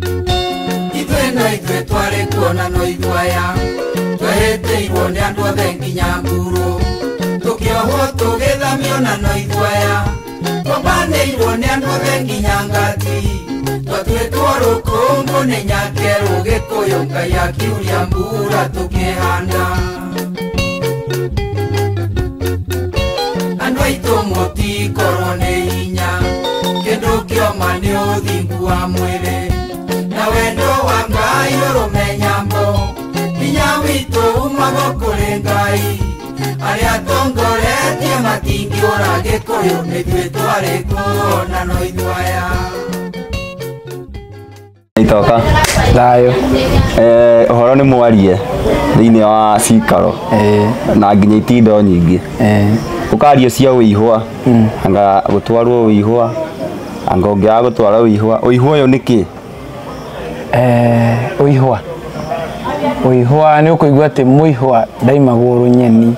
Ithuĩ no ithuĩ twarĩ kuona no ithuaya twehĩtĩirwo nĩ andũ othe nginya nguru tũkĩohwo tũgĩthamio na no ithuaya twambanĩirwo nĩ andũ othe nginya ngati twatuĩtwo rũkũngũ nĩ nyakerũ Gĩkũyũ Ngai akiuria mbura tũkĩhanda andũ aitũ mũtikorwo nĩ hinya kĩndũ kĩoma nĩ ũthingu wa mwĩrĩ na wendo wa Ngai ũrũme nyambo hinya witũ umaga kũrĩ Ngai arĩa tongoretie matingĩũra Gĩkũyũ nĩthuĩ twarĩ kuona no ithuaya. Itoka thayo uhoro ni mwarie thiini wa cikaro na nginya itindo nyingi ukario cia uihwa anga gutwarwo uihwa anga ungiaga gutwara uihwa uihwa uyu niki uihwa uihwa ni ukuigua ati muihwa ndaimagwo runyeni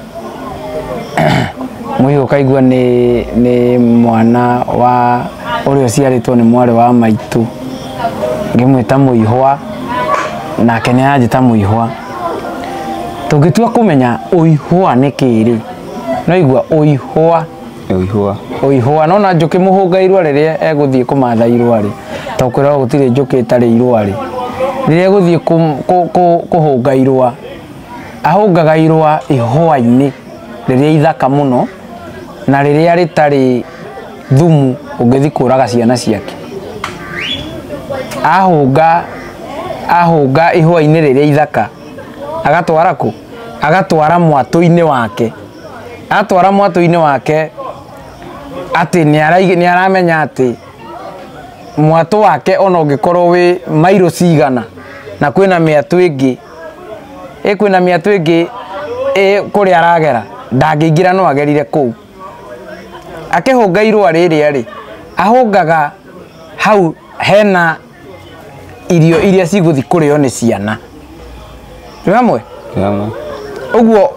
muihwa ukaigua ni mwana wa uria uciaritwo ni mwari wa maitu ngimwita muihwa nake ni anjita muihwa tungitua kumenya uihwa ni kiri no igua uihwa uihwa uihwa nona njuki muhunga irua riria eguthie kumatha irua ri to kwirwo gutiri njuki itari irua ri riria eguthie kuhunga irua ahungaga irua ihwa-ini riria ithaka muno na riria ritari thumu ungithi kuraga ciana ciake ahunga ahunga ihwa-ini riria ithaka agatwara ku agatwara mwatu-ini wake atwara mwatu-ini wake ati ni aramenya ati mwatu wake ona ungikorwo wi mairo cigana na kwina miatu ingi kwina miatu ingi kuria aragera ndangĩingĩra no agerire kũu akĩhũnga irũa rĩrĩa rĩ ahũngaga hau hena irio iria cigũthi kũrĩo nĩ ciana nĩ hamwe ũguo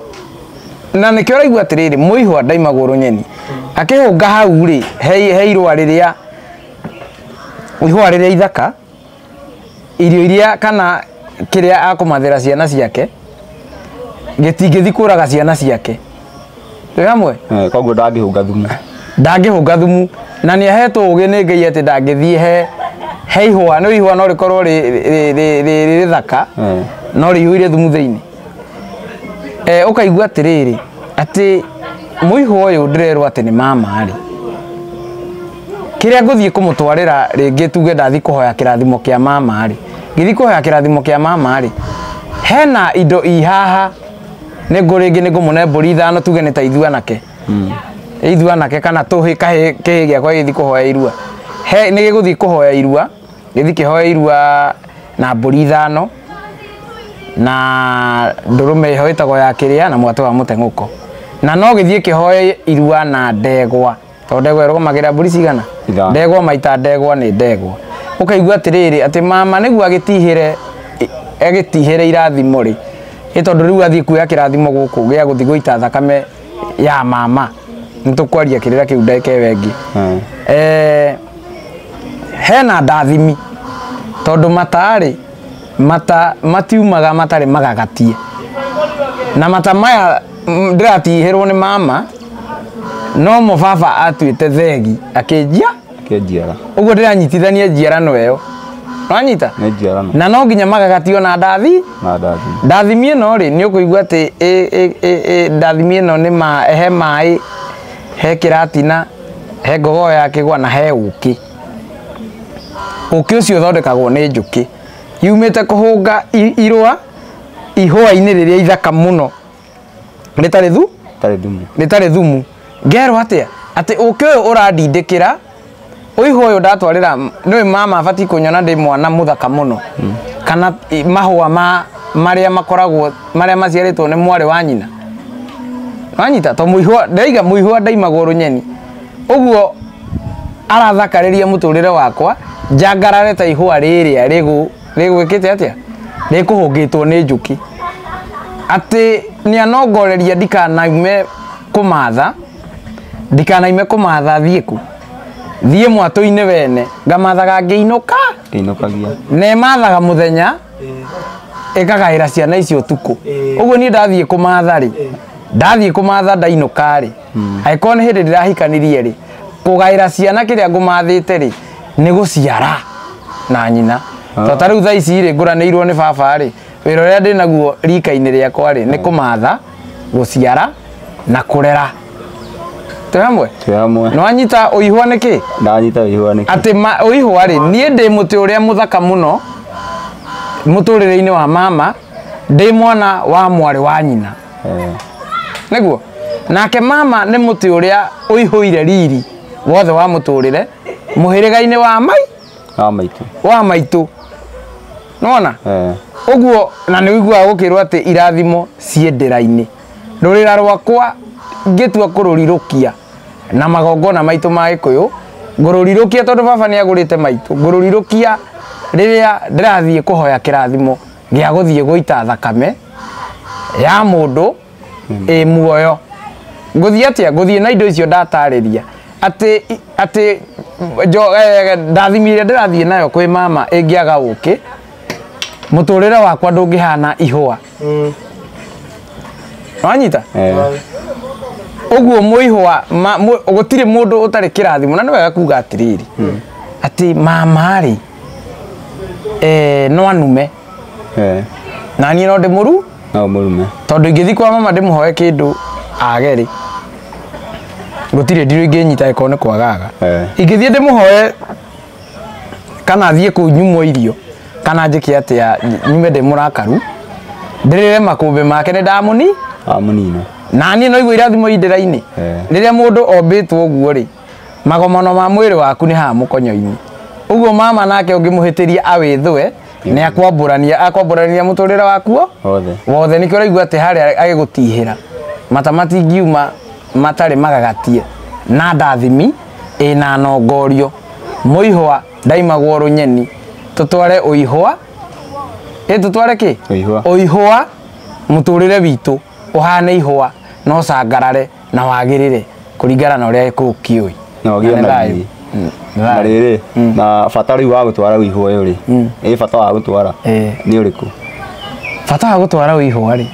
na nĩkĩo ũraigua atĩrĩrĩ mũihwa ndaimagwo rũnyeni akĩhũnga hau rĩ he irũa rĩrĩa ihũa rĩrĩa ithaka irio iria kana kĩrĩa akũmathĩra ciana ciake gĩtingĩthi kũraga ciana ciake nĩ hamwe koguo ndangĩhũnga thumu ndangĩhũnga thumu na nĩ ahetwo ũgĩ nĩ Ngai atĩ ndangĩthiĩ he ihũa no ihũa no rĩkorwo rĩ rĩthaka no rĩihũire thumu thĩinĩ ũkaigua atĩrĩrĩ atĩ mũihwa ũyũ ndĩrerwo atĩ nĩ mama rĩ kĩrĩa ngũthiĩ kũmũtwarĩra rĩngĩ tuge ndathiĩ kũhoya kĩrathimo kĩa mama rĩ ngĩthiĩ kũhoya kĩrathimo kĩa mama rĩ hena indo i haha nĩ rĩngĩ nĩ ngũmũne mbũri ithano tuge nĩ ta ithuĩ anake ithuĩ anake kana tũhĩ kahĩ kĩhĩ gĩakwa gĩgĩthiĩ kũhoya irua he nĩ gĩgũthiĩ kũhoya irua gĩthiĩ kĩhoya irua na mbũri ithano na ndũrũme ĩho ĩtagwo ya kĩrĩa na mwatũ wa mũteng'ũko na no gĩthiĩ kĩhoe irua na ndegwa tondũ ndegwa ĩrũgamagĩrĩra mbũri cigana ndegwa maita ndegwa nĩ ndegwa ũkaigua atĩrĩrĩ atĩ mama nĩguo agĩtihĩre agĩtihĩre irathimo rĩ ĩ tondũ rĩu athiĩ kuoya kĩrathimo gũkũ gĩa gũthiĩ gũita thakame ya mama nĩ tũkwaria kĩrĩra kĩu ndagĩka ĩyo ĩngĩ hena ndathimi tondũ mata rĩ mata matiumaga matarĩ magagatie na mata maya ndĩratihĩrwo nĩ mama no mo baba atuĩte thegi akĩnjia akĩnjiara ũguo ndĩranyitithania njiarano ĩyo wanyita nĩ njiarano na no nginya magagatio na ndathi na ndathi ndathimi ĩno rĩ nĩ ũkũigua atĩ ndathimi ĩno nĩ he maĩ he kĩratina he ngogoyo ya kĩgwa na he ũkĩ ũkĩ ũcio ũthondekagwo nĩ njũkĩ yumĩte kũhũnga irũa ihũa-inĩ rĩrĩa ithaka mũno rĩtarĩ thu thumu rĩtarĩ thumu ngerwo atĩa atĩ ũkĩ ũyũ ũrandindĩkĩra ũihwa ũyũ ndatwarĩra nĩũĩ mama abatiĩ kũnyona ndĩ mwana mũthaka mũno kana mahũa ma marĩa makoragwo marĩa maciarĩtwo nĩ mwarĩ wa nyina wanyita to mũihwa ndaiga mũihwa ndaimagwo rũnyeni ũguo arathakarĩria mũtũrĩre wakwa njangarare ta ihũa rĩrĩa rĩgwĩkĩte atĩa rĩkũhũngĩtwo nĩ njũkĩ atĩ nĩanongoreria ndikanaume kũmatha ndikanaime kũmatha thiĩ kũ thiĩ mwatũ-inĩ wene ngamathaga ngĩinũka Kĩinũkagia. Na ĩmathaga mũthenya ĩkagaĩra ciana icio ũtukũ. Ũguo niĩ ndathiĩ kũmatha rĩ, ndathiĩ kũmatha ndainũka rĩ, angĩkorwo nĩ hĩndĩ ndĩrahikanirie rĩ, kũgaĩra ciana kĩrĩa ngũmathĩte rĩ, nĩ gũciara na nyina. To ta rĩu thaa ici rĩ, ngũranĩirwo nĩ baba rĩ, wĩra ũrĩa ndĩnaguo rika-inĩ rĩakwa rĩ, nĩ kũmatha, gũciara na kũrera. Twĩ hamwe? Twĩ hamwe. Nĩwanyita ũihwa nĩkĩ? Ndanyita ũihwa nĩkĩ? Atĩ ũihwa rĩ, niĩ ndĩ mũtĩ ũrĩa mũthaka mũno mũtũrĩre-inĩ wa mama, ndĩ mwana wa mwarĩ wa nyina. Nĩguo? Nake mama nĩ mũtĩ ũrĩa ũihũire riri wothe wa mũtũrĩre mũhĩrĩga-inĩ wa mai Wa maitũ. Wa maitũ. Nĩwona? Ũguo na nĩ ũiguaga gũkĩrwo atĩ irathimo ciĩ ndĩra-inĩ. Rũrĩra rwakwa ngĩtua kũrũrirũkia na magongona maitũ ma Gĩkũyũ, ngũrũrirũkia tondũ baba nĩ agũrĩte maitũ, ngũrũrirũkia rĩrĩa ndĩrathiĩ kũhoya kĩrathimo gĩa gũthiĩ gũita thakame ya mũndũ ĩ muoyo. Ngũthiĩ atĩa? Ngũthiĩ na indo icio ndatarĩria atĩ atĩ ndathimi ĩrĩa ndĩrathiĩ nayo kwĩ mama ĩngĩaga ũkĩ, mũtũrĩre wakwa ndũngĩhana ihũa. Wanyita? Ũguo mũihũa gũtirĩ mũndũ ũtarĩ kĩrathimo, na nĩ wega kuga atĩrĩrĩ atĩ mama rĩ, no anume. Na niĩ no ndĩmũru? No mũrume. Tondũ ingĩthiĩ kwa mama ndĩmũhoe kĩndũ age rĩ, gũtirĩ ndirũ ingĩnyita ĩkorwo nĩ kwagaga. Ingĩthiĩ ndĩmũhoe kana thiĩ kũu nyumwo irio kana njĩke atĩa, nyume ndĩ mũrakaru, ndĩrĩre makũmbĩ make nĩ ndamũni? Amũnina. Na niĩ no igua irathimo indĩra-inĩ. Rĩrĩa mũndũ ombĩtwo ũguo rĩ, magomano ma mwĩrĩ waku nĩ haha mũkonyo-inĩ. Ũguo mama nake ũngĩmũhĩtĩria awĩthũe, nĩ akwambũrania, akwambũrania mũtũrĩre waku wothe. Wothe. Nĩkĩo ũraigua atĩ harĩa agĩgũtihĩra mata matingiuma matarĩ magagatie na ndathimi ĩna nongorio. Mũihwa ndaimagwo rũnyeni, tũtware ũihwa, ĩ tũtware kĩ? Ũihwa. Ũihwa mũtũrĩre witũ ũhane ihũa no cangarare na wagĩrĩre kũringana na ũrĩa Gĩkũyũ kĩũĩ. Na ũgĩe Na nĩ na thayũ. riri. Na rĩrĩ, na bata rĩu wa gũtwara ũihwa ũyũ rĩ, ĩ bata wa gũtwara nĩ ũrĩkũ? Bata wa gũtwara ũihwa rĩ,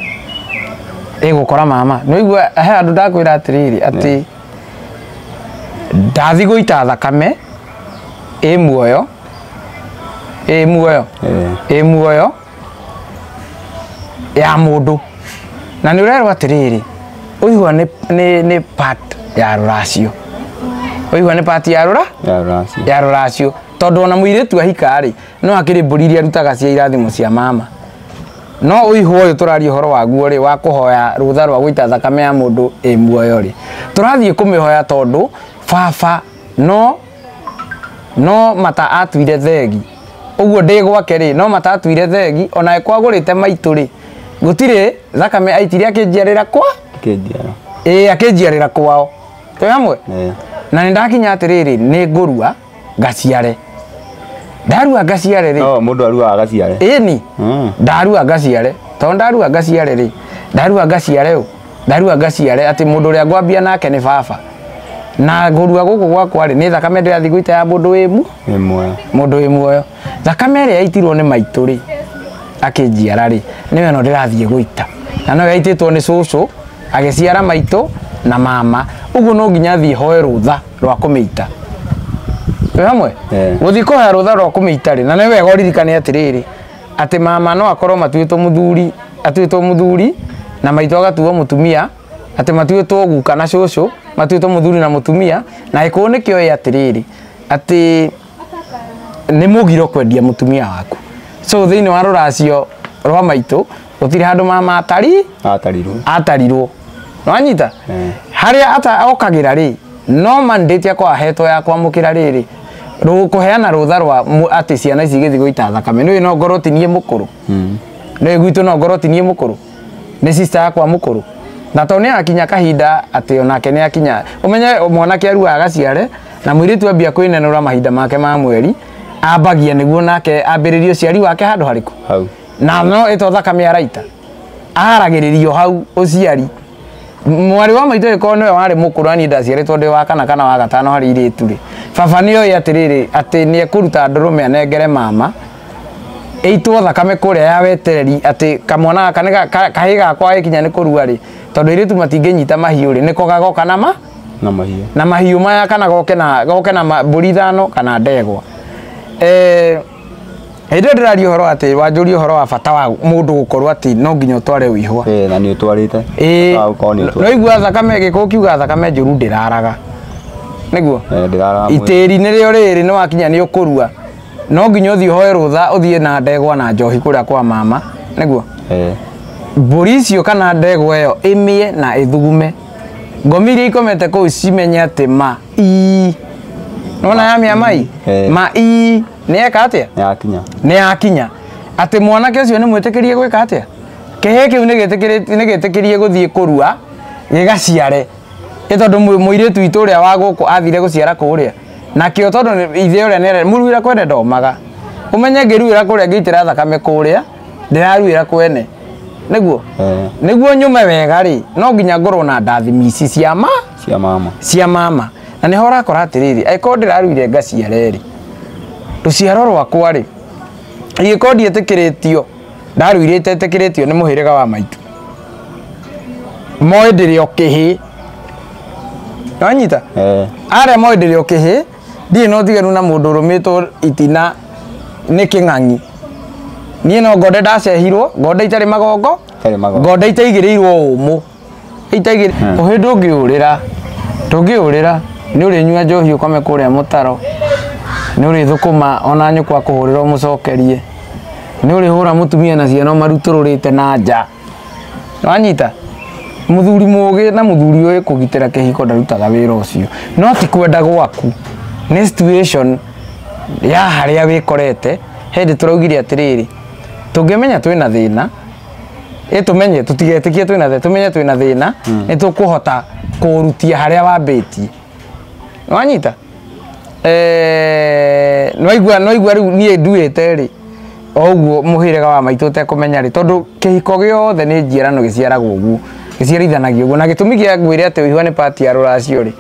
ĩ gũkora mama. Nĩ ũigua he handũ ndakwĩra atĩrĩrĩ atĩ ndathi gũita thakame ĩ muoyo, ĩ muoyo, ĩ muoyo ya mũndũ. Na nĩ ũrerwo atĩrĩrĩ, ũihwa nĩ part ya rũracio. Ũihwa nĩ part ya rũra? Ya rũracio. Ya rũracio. Tondũ ona mũirĩtu ahika rĩ, no akĩrĩ mbũri iria arutaga cia irathimo cia mama. No ũihwa ũyũ tũraria ũhoro waguo rĩ, wa kũhoya rũtha rwa gũita thakame ya mũndũ ĩ muoyo rĩ, tũrathiĩ kũmĩhoya tondũ baba no mata atuire thegi. Ũguo ndĩ gwake rĩ, no mata atuire thegi, ona angĩkorwo agũrĩte maitũ rĩ, gũtirĩ thakame aitire akĩnjiarĩra kwa? Akĩnjiara. Ĩĩ, akĩnjiarĩra kwao. Twĩ hamwe? Na nĩ ndakinya atĩrĩrĩ, nĩ ngũrua ngaciare. Ndarua ngaciare rĩ. No, mũndũ aruaga agaciare. Ĩni. Ndarua ngaciare. Tondũ ndarua ngaciare rĩ, ndarua ngaciare ũ? Ndarua ngaciare atĩ mũndũ ũrĩa ngwambia nake nĩ baba. Na ngũrua gũkũ gwakwa rĩ, nĩ thakame ndĩrathiĩ gũita ya mũndũ wĩ mu? Wĩ muoyo. Mũndũ wĩ muoyo. Thakame ĩrĩa yaitirwo nĩ maitũ rĩ, akĩnjiara rĩ, nĩyo ĩno ndĩrathiĩ gũita. Na no yaitĩtwo nĩ cũcũ, agĩciara maitũ na mama. Ũguo no nginya thiĩ hoe rũtha rwa kũmĩita. Twĩ hamwe? Gũthiĩ kũhoya rũtha rwa kũmĩita rĩ, na nĩ wega ũririkane atĩrĩrĩ, atĩ mama no akorwo matuĩtwo mũthuri, atuĩtwo mũthuri, na maitũ agatuo mũtumia, atĩ matuĩtwo guka na cũcũ, matuĩtwo mũthuri na mũtumia, na Gĩkũyũ nĩkĩoĩ atĩrĩrĩ, atĩ nĩ mũgiro kwendia mũtumia waku. So thĩinĩ wa rũracio rwa maitũ, gũtirĩ handũ mama atari? Atarirwo. Atarirwo. Nĩwanyita? Harĩa okagĩra rĩ, no mandate yakwa ahetwo ya kwamũkĩra rĩrĩ, kũheana rũtha rwa atĩ ciana ici igĩthiĩ gũita thakame. Nĩũĩ no ngorwo ti niĩ mũkũrũ. Nĩũĩ gwitũ no ngorwo ti niĩ mũkũrũ. Nĩ sister yakwa mũkũrũ. Na tondũ nĩarakinya kahinda atĩ onake nĩakinya. Ũmenye mwanake aruaga agaciare, na mũirĩtu ambia kwĩnenũra mahinda make ma mweri, ambagia nĩguo nake ambĩrĩrie ũciari wake handũ harĩkũ? Hau. Na no ĩto thakame araita. Aharagĩrĩrio hau ũciari. Mwarĩ wa maitũ ĩkorwo nĩwe warĩ mũkũrũ niĩ ndaciarĩtwo ndĩ wa kana kana wa gatano harĩ irĩtu rĩ, baba nĩoĩ atĩrĩrĩ atĩ nĩekũruta ndũrũme anengere mama ĩitwo thakame kũrĩa ya wetereri atĩ kamwana gaka nĩ kahĩ gakwa gĩkinya nĩ kũrua rĩ, tondũ airĩtu matingĩnyita mahiũ rĩ, nĩko gagoka na ma na mahiũ na mahiũ maya kana goke na mbũri ithano kana ndegwa. Hĩndĩ ĩyo ndĩraria ũhoro atĩ wanjũria ũhoro wa bata wa mũndũ gũkorwo atĩ no nginya ũtware wĩihũa. Na nĩ ũtwarĩte. No igua thakame gĩkũyũ kiuga thakame njũru ndĩraraga. Nĩguo? Ndĩraraga. Itĩri nĩrĩo rĩrĩ nĩ wakinya nĩ ũkũrua. No nginya ũthiĩ ũhoe rũtha ũthiĩ na ndegwa na njohi kũrĩa kwa mama. Nĩguo? Mbũri icio kana ndegwa ĩyo ĩmĩe na ĩthugume. Ngomi iria ikomete kũu cimenye atĩ ma ii. Nĩwona yamĩa mai? Ma ii. Nĩ eka atĩa? Nĩ yakinya. Nĩ yakinya. Atĩ mwanake ũcio nĩ mwĩtĩkĩrie gwĩka atĩa? Kĩhĩĩ kĩu nĩ gĩtĩkĩrie gũthiĩ kũrua gĩgaciare. Ĩ tondũ mũirĩtu witũ ũrĩa wa gũkũ athire gũciara kũrĩa. Nakĩo tondũ ithe ũrĩa nĩ mũruĩra kwene ndomaga. Ũmenye ngĩruĩra kũrĩa ngĩitĩra thakame kũrĩa, ndĩraruĩra kwene. Nĩguo? Nĩguo nyume wega rĩ, no nginya ngorwo na ndathimi ici cia ma? Cia mama. Cia mama. Na nĩho ũrakora atĩrĩrĩ, angĩkorwo ndĩraruire ngaciare rĩ, rũciaro rwakwa rĩ, ingĩkorwo ndiĩtĩkĩrĩtio, ndaruire itetĩkĩrĩtio nĩ mũhĩrĩga wa maitũ. Moĩ ndĩrĩ o kĩhĩĩ. Nĩwanyita? Arĩa moĩ ndĩrĩ o kĩhĩĩ, ndirĩ na ũtiganu na mũndũ ũrũmĩtwo itina nĩ kĩng'ang'i. Niĩ no ngonde ndacehirwo, ngonde itarĩ magongo, ngonde itaigĩrĩirwo ũmũ. Ũhĩ ndũngĩũrĩra, ndũngĩũrĩra, nĩ ũrĩnyua njohi ũkome kũrĩa mũtaro. Nĩ ũrĩthũkũma ona nyũkwa kũhũrĩra ũmũcokerie. Nĩ ũrĩhũra mũtumia na ciana ũmarutũrũrĩte na nja. Nĩwanyita? Mũthuri mũũgĩ na mũthuri ũĩ kũgitĩra kĩhiko ndarutaga wĩra ũcio. No ti kwenda gwaku. Nĩ situation ya harĩa wĩkorete. Hĩndĩ tũraugire atĩrĩrĩ, tũngĩmenya twĩna thĩna, tũmenye tũtigetĩkie twĩna thĩna, tũmenye twĩna thĩna, nĩ tũkũhota kũũrutia harĩa wambĩtie. Nĩwanyita? Nĩwaigua rĩu niĩ nduĩte rĩ, o ũguo mũhĩrĩga wa maitũ ũtekũmenya rĩ, tondũ kĩhiko gĩothe nĩ njiarano gĩciaragwo ũguo, gĩciarithanagio ũguo. Na gĩtũmi kĩa ngwĩre atĩ wĩihũa nĩ part ya rũracio rĩ,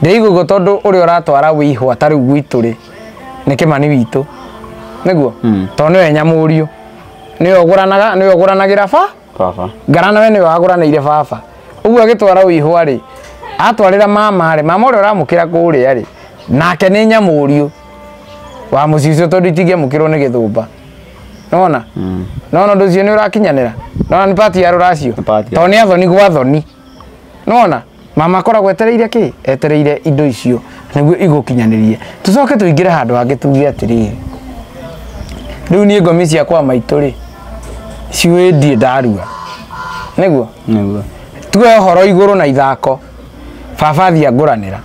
ndĩraigua ũguo tondũ ũrĩa ũratwara wĩihũa ta rĩu gwitũ rĩ, nĩ Kĩmani witũ. Nĩguo? Tondũ nĩwe nyamũriũ. Nĩwe ũgũranaga, nĩwe ũgũranagĩra baba. Ngarana we nĩwe wagũranĩire baba. Ũguo agĩtwara wĩihũa rĩ, atwarĩra mama rĩ, mama ũrĩa ũramũkĩra kũrĩa rĩ, nake nĩ nyamũriũ wa mũciĩ ũcio tondũ itingĩamũkĩrwo nĩ gĩthũmba. Nĩwona? Nĩwona ũndũ ũcio nĩ ũrakinyanĩra? Nĩwona nĩ part ya rũracio? Tondũ nĩ athoni gwa thoni. Nĩwona? Mama akoragwo etereire kĩ? Etereire indo icio nĩguo igũkinyanĩrie. Tũcoke tũingĩre handũ hangĩ tuge atĩrĩrĩ, rĩu niĩ ngomi ciakwa maitũ rĩ, ciũĩ ndirĩ ndarua. Nĩguo? Nĩguo. Tuoe ũhoro igũrũ na ithako. Baba athiĩ angũranĩra.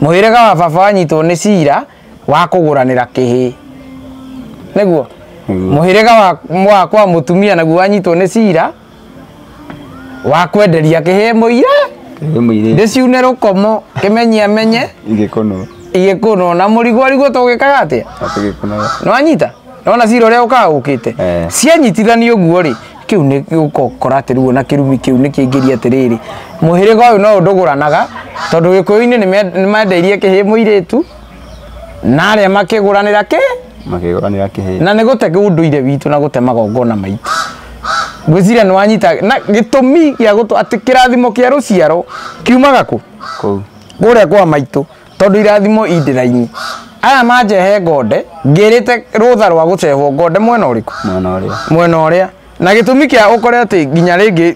Mũhĩrĩga wa baba wanyitwo nĩ cira wa kũgũranĩra kĩhĩĩ. Nĩguo? Mũhĩrĩga wa kwa mũtumia naguo wanyitwo nĩ cira wa kwenderia kĩhĩĩ mũira. Ndĩciune rũkomo kĩmenye amenye igĩkũnwo. Igĩkũnwo na mũrigo arigwo tũgĩkaga atĩa? Tũgĩkũnaga. Nĩwanyita? Nĩwona cira ũrĩa ũkaga ũkĩte? Cianyitithanio ũguo rĩ, kĩu nĩ gũkora atĩ rĩu ona kĩrumi kĩu nĩ kĩingĩria atĩrĩrĩ, mũhĩrĩga ũyũ no ũndũgũranaga tondũ gĩkũyũ-inĩ nĩ mendeirie kĩhĩĩ mũirĩtu na arĩa makĩgũranĩra kĩ? Makĩgũranĩra kĩhĩĩ. Na nĩ gũte ũndũire witũ na gũte magongona maitũ. Ngwĩciria nĩ wanyita na gĩtũmi gĩa gũtũ atĩ kĩrathimo kĩa rũciaro kiumaga kũ? Kũu. Kũrĩa kwa maitũ tondũ irathimo indĩra-inĩ. Aya manjehe ngonde ngĩrĩte rũtha rwa gũcehwo ngonde mwena ũrĩkũ? Mwena ũrĩa. Mwena ũrĩa. Na gĩtũmi kĩa ũkore atĩ nginya rĩngĩ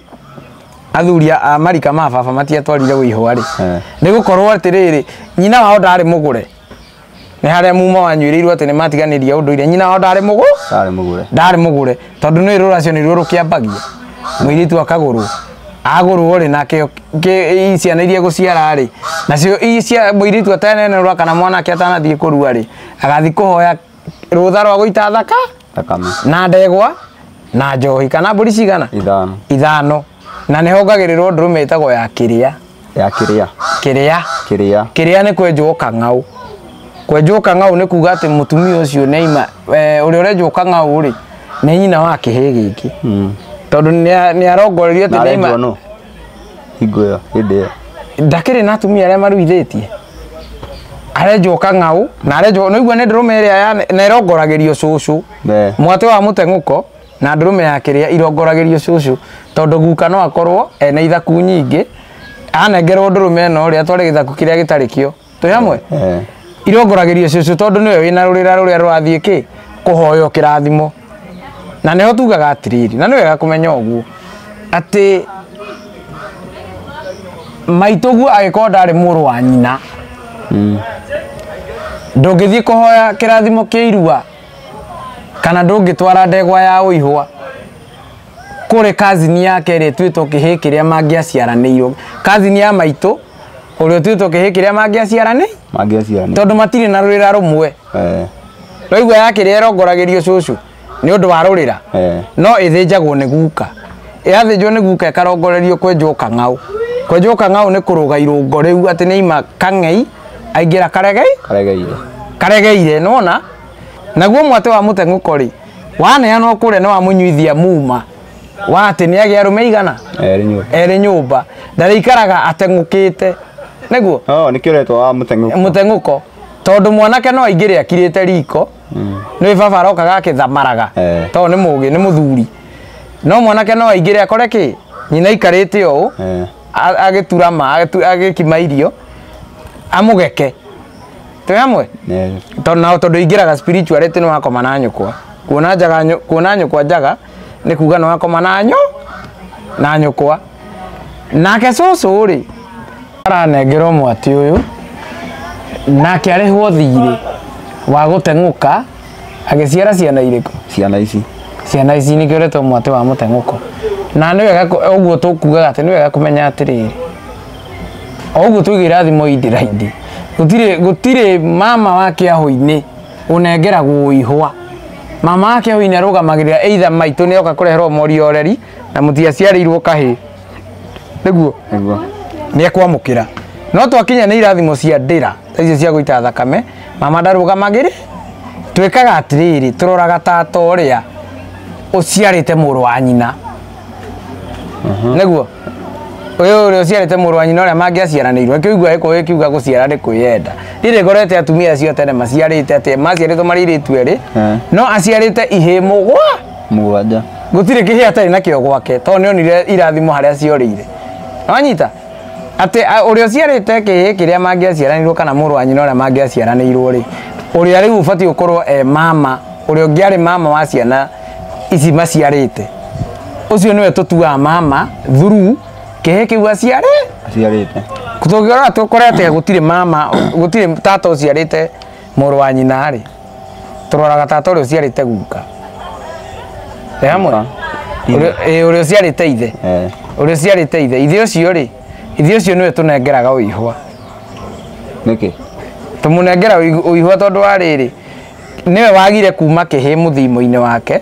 athuri a marika ma baba matiatwarire wĩihũa rĩ, nĩ gũkorwo atĩrĩrĩ, nyina wao ndarĩ mũgũre. Nĩ harĩa muma wanyuĩrĩirwo atĩ nĩ matiganĩria ũndũire, nyina wao ndarĩ mũgũre? Ndarĩ mũgũre. Ndarĩ mũgũre tondũ nĩ rũracio nĩruo rũkĩambagia. Mũirĩtu akagũrwo. Agũrwo rĩ, nake ciana iria gũciara rĩ, nacio mũirĩtu atanenũra kana mwanake atanathiĩ kũrua rĩ, agathiĩ kũhoya rũtha rwa gũita thakame na ndegwa na njohi kana mbũri cigana? Ithano. Ithano. Na nĩ hongagĩrĩrwo ndũrũme ĩtagwo ya kĩrĩa. Ya kĩrĩa. Kĩrĩa. Kĩrĩa. Kĩrĩa nĩ kwenjwo kang'au. Kwenjwo kang'au nĩ kuga atĩ mũtumia ũcio nĩ aima, ũrĩa ũrenjwo kang'au rĩ, nĩ nyina wa kĩhĩĩ gĩkĩ. Tondũ nĩ arongorerio atĩ nĩ aima. Na arenjwo nũ? Hingo ĩyo hĩndĩ ĩyo ndakĩrĩ na atumia arĩa maruithĩtie arenjwo kang'au na arenjwo nĩigua nĩ ndũrũme ĩrĩa na ĩrongoragĩrio cũcũ mwatĩ wa mũteng'ũko na ndũrũme ya kĩrĩa irongoragĩrio cũcũ tondũ guka no akorwo ena ithaku nyingĩ anengerwo ndũrũme ĩno rĩ atware gĩthaku kĩrĩa gĩtarĩ kĩo twĩ hamwe irongoragĩrio cũcũ tondũ nĩwe wĩna rũrĩra rũrĩa rũrathiĩ kĩ kũhoywo kĩrathimo na nĩho tugaga atĩrĩrĩ na nĩ wega kũmenya ũguo atĩ maitũguo angĩkorwo ndarĩ mũrũ wa nyina ndũngĩthiĩ kũhoya kĩrathimo kĩa irua kana ndũngĩtwara ndegwa ya ũihwa kũrĩ kazini yake ĩrĩa ĩtuĩtwo kĩhĩ kĩrĩa mangĩaciaranĩirwo kazini ya maitũ ũrĩa ũtuĩtwo kĩhĩ kĩrĩa mangĩaciaranĩirwo tondũ matirĩ na rũrĩra rũmwe rwaigua ya kĩrĩa ĩrongoragĩrio cũcũ nĩ ũndũ wa rũrĩra no ĩthĩnjagwo nĩ guka yathĩnjwo nĩ guka ĩkarongorerio kwenjwo kang'au kwenjwo kang'au nĩ kũrũga irũngo rĩu atĩ nĩ ima kang'ei aingĩra karegeire nĩwona naguo mwatĩ wa mũteng'ũko rĩ waneanwo kũrĩa nĩ wamũnyuithia muma wa atĩ nĩ agĩa arũme igana erĩ nyũmba ndarĩikaraga ateng'ũkĩte nĩguo nĩkĩo ũretwo wa mũteng'ũko tondũ mwanake no aingĩre akirĩte riko nĩ baba arokaga akĩthamaraga tondũ nĩ mũgĩ nĩ mũthuri no mwanake no aingĩre akore kĩ nyina aikarĩte ũũ agĩturama agĩkima irio amũgeke twĩ hamwe tondũ tondũ ingĩraga spirituality nĩ wakoma na nyũkwa kuona njaga kuona nyũkwa njaga nĩ kuga nĩ wakoma na na nyũkwa nake cũcũ rĩ aranengerwo mwatĩ ũyũ nake arĩhwo thirĩ wa gũteng'ũka agĩciara ciana irĩkũ ciana ici nĩkĩo ũretwo mwatĩ wa mũteng'ũko na nĩ wega ũguo tũkugaga atĩ nĩ wega kũmenya atĩrĩrĩ o ũguo tũige irathimo indĩra-inĩ gũtirĩ mama wa kĩahũ-inĩ ũnengeragwo ũihwa mama wa kĩahũ-inĩ arũgamagĩrĩra either maitũ nĩ oka kũreherwo mori oreri na mũtiaciarĩirwo kahĩ nĩguo nĩ ekwamũkĩra no twakinya nĩ irathimo cia ndĩra ta icio cia gũita thakame mama ndarũgamagĩrĩ twĩkaga atĩrĩrĩ tũroraga tata ũrĩa ũciarĩte mũrũ wa nyina nĩguo ũyũ ũrĩa ũciarĩte mũrũ wa nyina ũrĩa mangĩaciaranĩirwo nĩkĩo ũiguaga gĩkũyũ gĩkiuga gũciara nĩ kwĩyenda ndirĩ ngorete atumia acio tene maciarĩte atĩ maciarĩtwo marĩ airĩtu erĩ no aciarĩte ihĩĩ mũgwanja gũtirĩ kĩhĩĩ atarĩ nakĩo gwake tondũ nĩonire irathimo harĩa ciorĩire wanyita atĩ ũrĩa ũciarĩte kĩhĩĩ kĩrĩa mangĩaciaranĩirwo kana mũrũ wa nyina ũrĩa mangĩaciaranĩirwo rĩ ũrĩa rĩu ũbatiĩ gũkorwo e mama ũrĩa ũngĩ arĩ mama wa ciana ici maciarĩte ũcio nĩwe tũtuaga mama through kĩhĩĩ kĩu aciarĩte tũngĩrora tũkore atĩ gũtirĩ mama gũtirĩ tata ũciarĩte mũrũ wa nyina rĩ tũroraga tata ũrĩa ũciarĩte guka hamwe ũrĩa ũciarĩte ithe ũrĩa ũciarĩte ithe ithe ũcio rĩ ithe ũcio nĩwe tũnengeraga ũihwa nĩkĩ tũmũnengera ũihwa tondũ wa rĩrĩ nĩwe wagire kuma kĩhĩĩ mũthimo-inĩ wake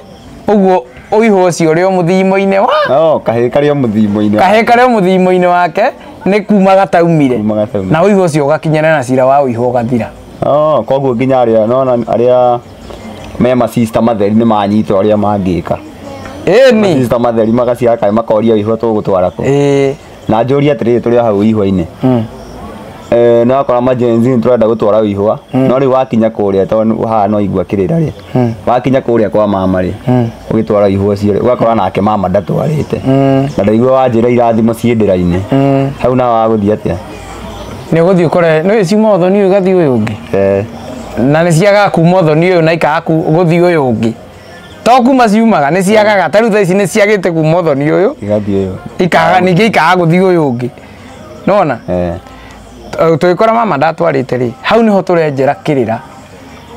ũguo ũihwa ũcio ũrĩ o mũthimo-inĩ wa kahĩĩ karĩ o mũthimo-inĩ kahĩĩ karĩ o mũthimo-inĩ wake nĩ kuma gataumire na ũihwa ũcio ũgakinyana na cira wa ũihwa ũgathira koguo nginya arĩa nona arĩa me masista matheri nĩ manyitwo arĩa mangĩka ĩni masista matheri magaciara kaĩ makoria ũihwa tũgũtwara kũ na njũrie atĩrĩrĩ tũrĩ o hau ũihwa-inĩ nĩ wakora majenzi nĩ tũrenda gũtwara ũihwa no rĩu wakinya kũrĩa tondũ haha no igua kĩrĩra rĩ wakinya kũrĩa kwa mama rĩ ũgĩtwara ũihwa ũcio rĩ ũgakora nake mama ndatwarĩte na ndaigua wanjĩra irathimo ciĩ ndĩra-inĩ hau nawe wagũthiĩ atĩa nĩ ũgũthiĩ ũkore nĩ ciuma ũthoni ũyũ igathiĩ ũyũ ũngĩ na nĩ ciagaga kuma ũthoni ũyũ na ikaga gũthiĩ ũyũ ũngĩ to kuma ciumaga nĩ ciagaga ta rĩu thaa ici nĩ ciagĩte kuma ũthoni ũyũ igathiĩ ũyũ ikaga ningĩ ikaga gũthiĩ ũyũ ũngĩ nĩwona tũgĩkora mama ndatwarĩte rĩ hau nĩho tũrenjera kĩrĩra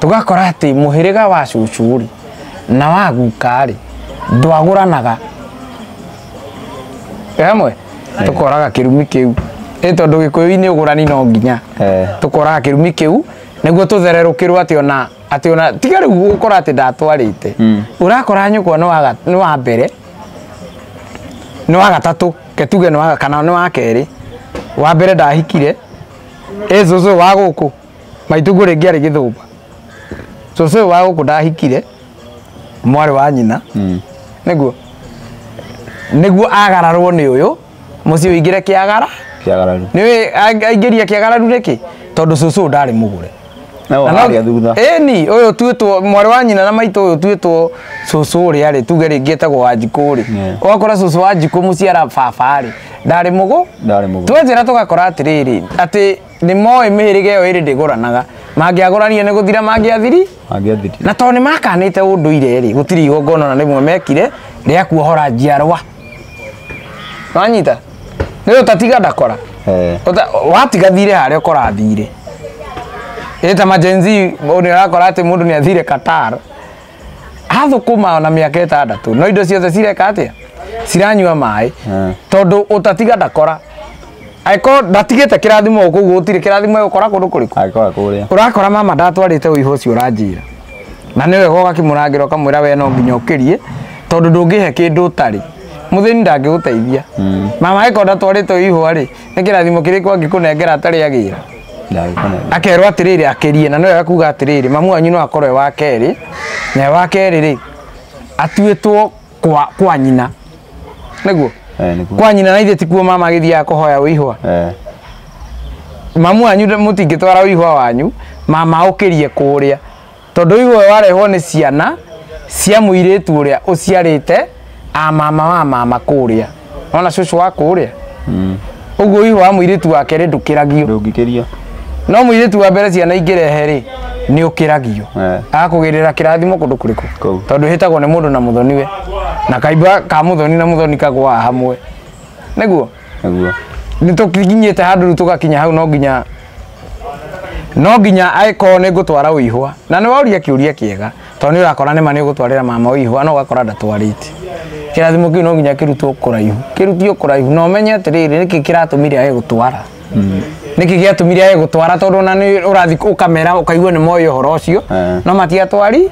tũgakora atĩ mũhĩrĩga wa cũcũ rĩ na wa guka rĩ ndwagũranaga hamwe tũkoraga kĩrumi kĩu ĩ tondũ gĩkũyũ-inĩ ũgũrani no nginya tũkoraga kĩrumi kĩu nĩguo tũthererũkĩrwo atĩ ona tiga rĩu gũkora atĩ ndatwarĩte ũrakora nyũkwa nĩ wa mbere nĩ wa gatatũ ke tuge nĩ wa kana nĩ wa kerĩ wa mbere ndahikire ĩ cũcũ wa gũkũ maitũguo rĩngĩ arĩ gĩthũmba cũcũ wa gũkũ ndahikire mwarĩ wa nyina nĩguo nĩguo agararwo nĩ ũyũ Mũciĩ ũingĩre kĩagara Kĩagararu. Nĩũĩ aingĩria kĩagararu nĩkĩ? Tondũ cũcũ ndarĩ mũgũre. No Na no- harĩa thutha. Ĩni ũyũ tuĩtwo mwarĩ wa nyina na maitũ ũyũ tuĩtwo cũcũ ũrĩa rĩ tuge rĩngĩ etagwo Wanjikũ rĩ. Yeah. Ũgakora cũcũ Wanjikũ mũciara baba rĩ ndarĩ mũgũ Ndarĩ mũgũre. Twenjera tũgakora atĩrĩrĩ atĩ nĩ moĩ mĩhĩrĩga ĩyo ĩrĩ ndĩgũranaga mangĩagũranire nĩ gũthira mangĩathiri Angĩathiri. na tondũ nĩ makanĩte ũndũire rĩ gũtirĩ igongona na rĩmwe mekire rĩa kuohora njiarwa. Wanyita? Nĩ ũtatiga ndakora. Eh. Watiga thirĩ harĩa ũkora thirĩ. Ĩ ta majenzi nĩ ũrakora atĩ mũndũ nĩ athire Qatar athũkũma ona mĩaka 6 no indo ciothe cireka atĩa? Ciranyua maĩ. Tondũ ũtatiga ndakora. Angĩkorwo ndatigĩte kĩrathimo gũkũ gũtirĩ kĩrathimo egũkora kũndũ kũrĩkũ? Angĩkora kũrĩa. Ũrakora mama ndatwarĩte ũihũ ũcio ũranjĩra. Na nĩ wega ũgakĩmũrangĩra ũkamwĩra we no nginya ũkĩrie tondũ ndũngĩhe kĩndũ ũtarĩ. Mũthĩni ndangĩgũteithia. Mama angĩkorwo ndatwarĩte ũihũ rĩ nĩ kĩrathimo kĩrĩkũ angĩkũnengera atarĩ agĩra? Ndangĩkũnengera. Akerwo atĩrĩrĩ akĩrie na nĩ wega kuga atĩrĩrĩ mamu wanyu no akorwo e wa kerĩ na e wa kerĩ rĩ atuĩtwo kwa nyina. Nĩguo? Nĩguo. Kwa nyina na ithe tikuo mama agĩthiaga kũhoya ũihwa. Mamu wanyu mũtingĩtwara ũihwa wanyu mama ũkĩrie kũrĩa tondũ ũihwa warehwo nĩ ciana cia mũirĩtu ũrĩa ũciarĩte a mama wa mama kũrĩa. Wona cũcũ wa kũrĩa? Ũguo ũihwa wa mũirĩtu wa kerĩ ndũkĩragio. Ndũngĩkĩrio. No mũirĩtu wa mbere ciana ingĩrehe rĩ nĩ ũkĩragio. Agakũgĩrĩra kĩrathimo kũndũ kũrĩkũ? Tondũ ĩhĩtagwo nĩ mũndũ na mũthoniwe. Na kaimba ka mũthoni na mũthoni kagũaga hamwe. Nĩguo? Nĩguo. Nĩ tũkinyĩte handũ rĩu tũgakinya hau no nginya angĩkorwo nĩ ngũtwara ũihwa. Na nĩ woria kĩũria kĩega tondũ nĩ ũrakora nĩma nĩ ũgũtwarĩra mama ũihwa no ũgakora ndatwarĩte. Kĩrathimo kĩu no nginya kĩrutwo kũraihu. Kĩrutio kũraihu na ũmenye atĩrĩrĩ nĩkĩ kĩratũmire age gũtwara. Nĩkĩ gĩatũmire age gũtwara tondũ ona nĩ ũrathiĩ ũkamera ũkaigua nĩ moĩ ũhoro ũcio no matiatwari.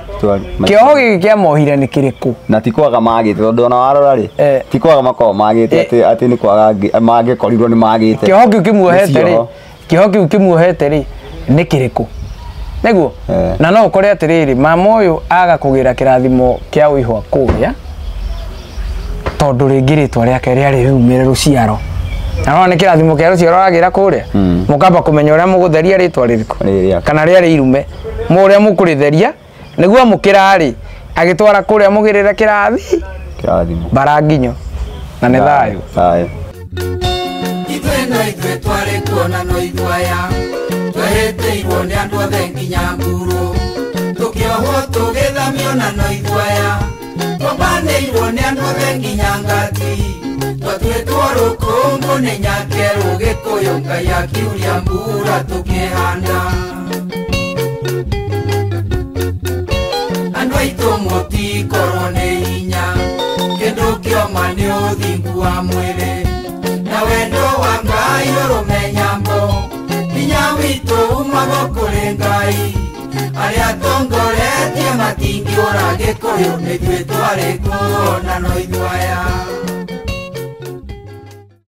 Kĩoho gĩkĩ kĩamohire nĩ kĩrĩkũ? Na ti kwaga magĩte tondũ ona warora rĩ ti kwaga makoragwo magĩte atĩ nĩ kwaga mangĩkorirwo nĩ magĩte. Kĩoho kĩu kĩmuohete rĩ kĩoho kĩu kĩmuohete rĩ nĩ kĩrĩkũ? Nĩguo? Na no ũkore atĩrĩrĩ mama ũyũ aga kũgĩra kĩrathimo kĩa ũihwa kũrĩa tondũ rĩngĩ rĩtwa rĩake rĩarĩ riumĩre rũciaro. Na no nĩ kĩrathimo kĩa rũciaro aragĩra kũrĩa mũkamba kũmenya ũrĩa mũgũtheria rĩtwa rĩrĩkũ kana rĩarĩ irume mũrĩa mũkũrĩtheria nĩguo amũkĩra-rĩ agĩtwara kũrĩa mũgĩrĩre kĩrathimo bara nginyo na nĩ thayũ. Thayũ. Ithuĩ no ithuĩ twarĩ kuona no ithuĩ aya twehĩtĩirwo nĩ andũ othe nginya mburu tũkĩohwo tũgĩthamio na no ithuĩ aya twambanĩirwo nĩ andũ othe nginya ngati twatuĩtwo rũkũngũ nĩ nyakerũ Gĩkũyũ Ngai akiuria mbura tũkĩhanda. Andũ aitũ mũtikorwo nĩ hinya kĩndũ kĩoma nĩ ũthingu wa mwĩrĩ na wendo wa Ngai ũrũme nyambo hinya witũ umaga kũrĩ Ngai arĩa tongoretie matingĩũra Gĩkũyũ nĩ ithuĩ twarĩ kuo na no ithuĩ aya.